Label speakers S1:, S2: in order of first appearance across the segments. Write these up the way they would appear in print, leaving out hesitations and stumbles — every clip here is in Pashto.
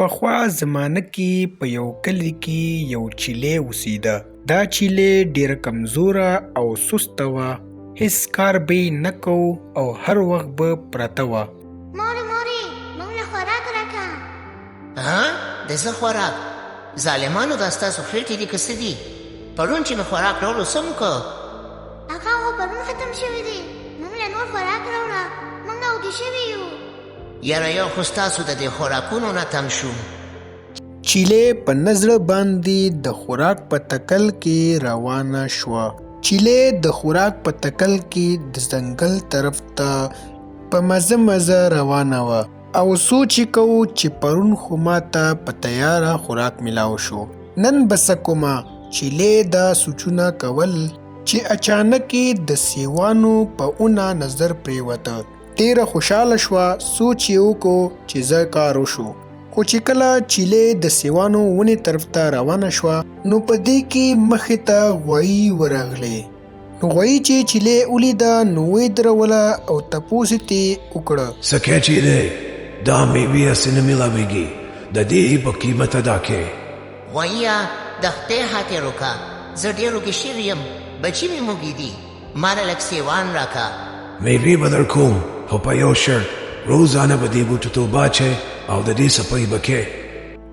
S1: پخوا زمانه کې په یو کلي کې یو چیلی اوسیده. دا چیلی ډیره کمزوره او سسته وه، هیڅ کار به یې نه کو او هر وخت به پرته وه.
S2: مورې مورې مونږ له خوراک راکه.
S3: ها د څه خوراک؟ ظالمانو دا ستاسو خېټې دي که څه دي؟ پرون چې مې خوراک راوړو څه مو که؟
S2: هغه خو پرون ختم شوي دي، مونږ له نور خوراک راوړه، مونږ اوږي شوي یو.
S3: یاره یو خو ستاسو د دې خوراکونو نه تم شوم.
S1: چیلې په نه زړه باندې د خوراک په تکل کې روانه شوه. چیلې د خوراک په تکل کې د ځنګل طرف ته په مزه مزه روانه وه او سوچ یې کوو چې پرون خو ماته په تیاره خوراک ملاو شو، نن به څه کومه؟ چیلې دا سوچونه کول چې اچانک یې د سیوانو په اونه نظر پریوته. ډېره خوشاله شوه، سوچ یې وکړو چې ځه کار وشو، خو چې کله چیلې د سیوانو ونې طرف ته روانه شوه نو په دې کې مخې ته غوایي ورغلې. نو غوایي چې چیلې ولیده نو ویې دروله او تپوس یې ترې وکړه.
S4: څه کې چیلې، دا میوې هسې نه میلاویږي، د دې به قیمت ادا کې.
S3: غواییه د خدای خاطر وکړه، زه ډېر وږی شوی یم، بچي مې موږي دي. ماله لږ سیوان راکه.
S4: میوې به درکوم خو په یو شرط، روزانه به دې بوټو ته اوبه اچوې او د دې صفايي به کوې.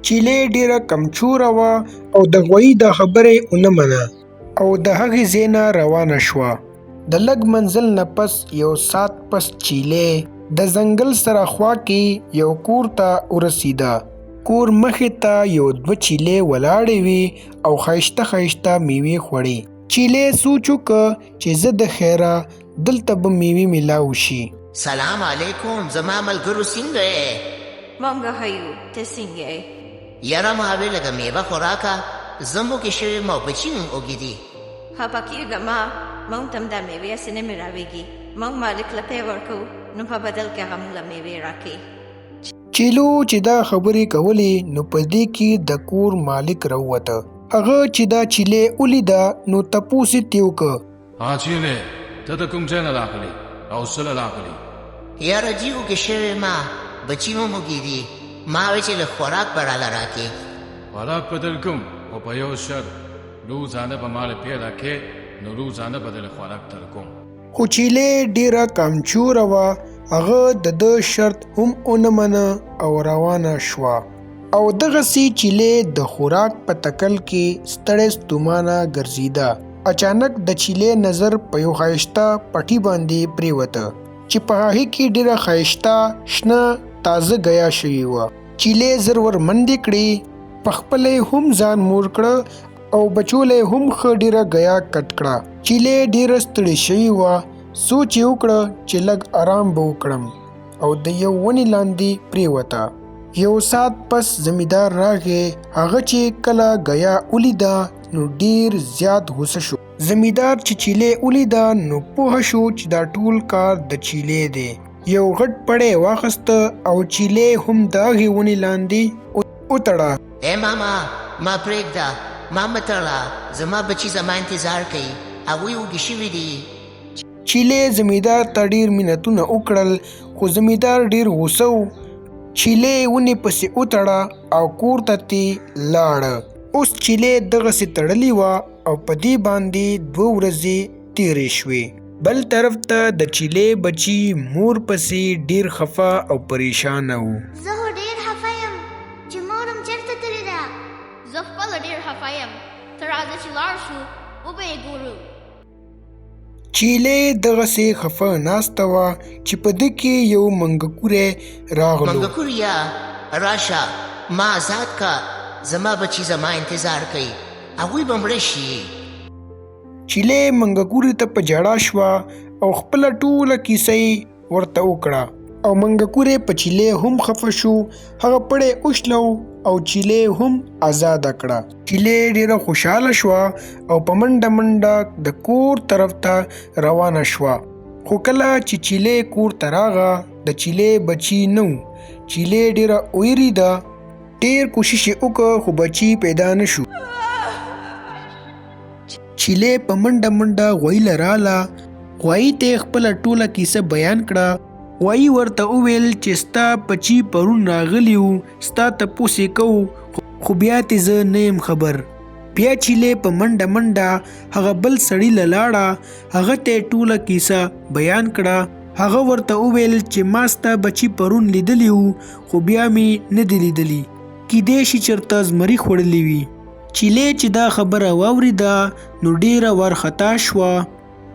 S1: چیلې ډېره کمچوره وه او د غویي دا خبره یې ونه منه او د هغې ځای نه روانه شوه. د لږ منزل نه پس یو ساعت پس چیلې د ځنګل سره خوا کې یو کور ته ورسیده. کور مخې ته یو دوه چیلې ولاړې وې او ښایسته ښایسته میوې خوړې. چیلې سوچ وکړ چې زه د خیره دلته به میوې ملاو شي.
S3: سلام علیکم زما ملګرو سنګه یې؟
S5: مونږ ښه یو ته سنګه یې؟
S3: یاره ما وې لږه میوه خو راکه زه هم وږې شوې یم او بچي مې هم وږي دي.
S5: خپه کیږه مه مونږ ته هم دا میوې هسې نه ملاویږي مونږ مالک له پی ورکوو نو په بدل کې هغه مونږ له میوې راکوي.
S1: چیلو چې دا خبرې کولې نو په دې کې د کور مالک راووته. هغه چې دا چیلې ولیده نو تپوس یې ترې وکړ.
S6: ها چیلې، ته د کوم ځای نه راغلې او څه له راغلې؟
S3: یاره جي وږې شوې ما، بچي مې هم وږي دي، ما وې چې لږ خوراک به راله راکې.
S6: خوراک به درکوم خو په یو شرط، روزانه به ماله پی راکې نو روزانه به دله خوراک درکوم.
S1: خو چیلې ډیره کامچوره وه، هغه د ده شرط هم ونه منه او روانه شوه. او دغسې چیلې د خوراک په تکل کې ستړی ستومانه ګرځیده. اچانک د چیلې نظر په یو ښایسته پټي باندې پریوته چې په هغې کې ډیره ښایسته شنه تازه ګیا شوې وه. چیلې زر ور منډې کړې، پخپله یې هم ځان مور کړ او بچو له یې هم ښه ډېره ګیا کټ کړه. چیلې ډېره ستړې شوې وه، سوچ یې وکړ چې لږ ارام به وکړم او د یو ونې لاندې پرېوته. یو ساعت پس زمیندار راغی، هغه چې کله ګیا ولیده نو ډېر زیات غوسه شو. زمیندار چې چیلې ولیده نو پوه شو چې دا ټول کار د چیلې دی. یو غټ پړی واخسته او چیلې هم د هغې ونې لاندې وتړه.
S3: ای ماما ما پرېږده، ما مه تړه، زما بچي زما انتظار کوي، هغوی وږي شوي دي.
S1: چیلې زمیندار ته ډېر منتونه وکړل، خو زمیندار ډېر غوسه و. چیلې ونې پسې وتړه او کور ته ترې لاړه. اوس چیلې دغسې تړلې وه او په دې باندې دوه ورځې تېرې شوې. بل طرف ته د چیلې بچي مور پسې ډېر خفه او پریشانه وو.
S2: زه خو ډېر خفه یم چې مورم چېرته تللې ده؟
S7: زه خپله ډېر خفه یم، ته راځه چې لاړ شو وبه یې ګورو.
S1: چیلې دغسې خفه ناسته وه چې په ده کې یو منګکوری راغلو.
S3: منګکوریه راشه ما ازاد که، زما بچي زما انتظار کوي، هغوی به مړه شي.
S1: چیلې منګکوري ته په ژړا شوه او خپله ټوله کیسه یې ورته وکړه او منګکوری په چیلې هم خفه شو، هغه پړی وشلو او چیلې هم ازاده کړه. چیلې ډیره خوشحاله شوه او په منډه منډه د کور طرف ته روانه شوه، خو کله چې چیلې کور ته راغه د چیلې بچی نه و. چیلې ډیره ویریده، ډیر کوشش یې وکړ خو بچی پیدا نه شو. چیلې په منډه منډه غویی له راله، غویی ته یې خپله ټوله کیسه بیان کړه. غوایي ورته وویل چې ستا بچي پرون راغلي وو، ستا تپوس یې کوو خو بیا ترې زه نه یم خبر. بیا چیلې په منډه منډه هغه بل سړي له لاړه، هغه ته یې ټوله کیسه بیان کړه. هغه ورته وویل چې ما ستا بچي پرون لیدلي وو خو بیا مې نه دي لیدلي، کیدای شي چرته زمري خوړلي وي. چیلې چې دا خبره واوریده نو ډیره وارخطا شوه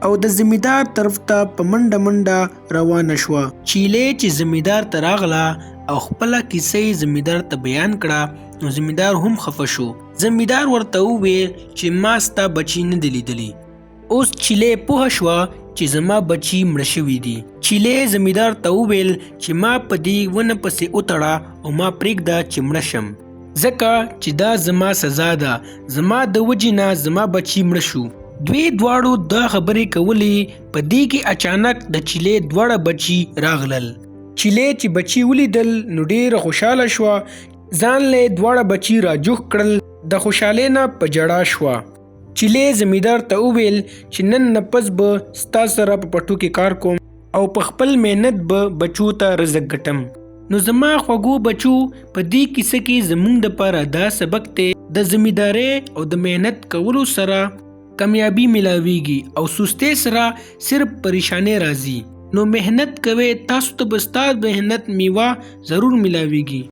S1: او د زمیدار طرف ته په منډه منډه روانه شوه. چیلې چې زمیدار ته راغله او خپله کیسه یې زمیدار ته بیان کړه نو زمیدار هم خفه شو. زمیدار ورته وویل چې ما ستا بچي نه دي لیدلي. اوس چیلې پوهه شوه چې زما بچي مړه شوي دي. چیلې زمیدار ته وویل چې ما په دې ونه پسې وتړه او ما پرېږده چې مړه شم، ځکه چې دا زما سزا ده، زما د وجې نه زما بچي مړه شو. دوی دواړو دا خبرې کولې، په دې کې اچانک د چیلې دواړه بچي راغلل. چیلې چې بچي ولیدل نو ډېره خوشحاله شوه، ځان له یې دواړه بچي راجوخ کړل، د خوشحالۍ نه په ژړا شوه. چیلې زمیندار ته وویل چې نن نه پس به ستا سره په پټو کې کار کوم او په خپل محنت به بچو ته رزق ګټم. نو زما خوږو بچو، په دې کیسه کې زمونږ دپاره دا سبق دی، د زمیندارۍ او د محنت کولو سره کامیابي ملاویږي او سستۍ سره صرف پریشانۍ راځي. نو محنت کوئ، تاسو ته به ستا محنت میوه ضرور ملاویږي.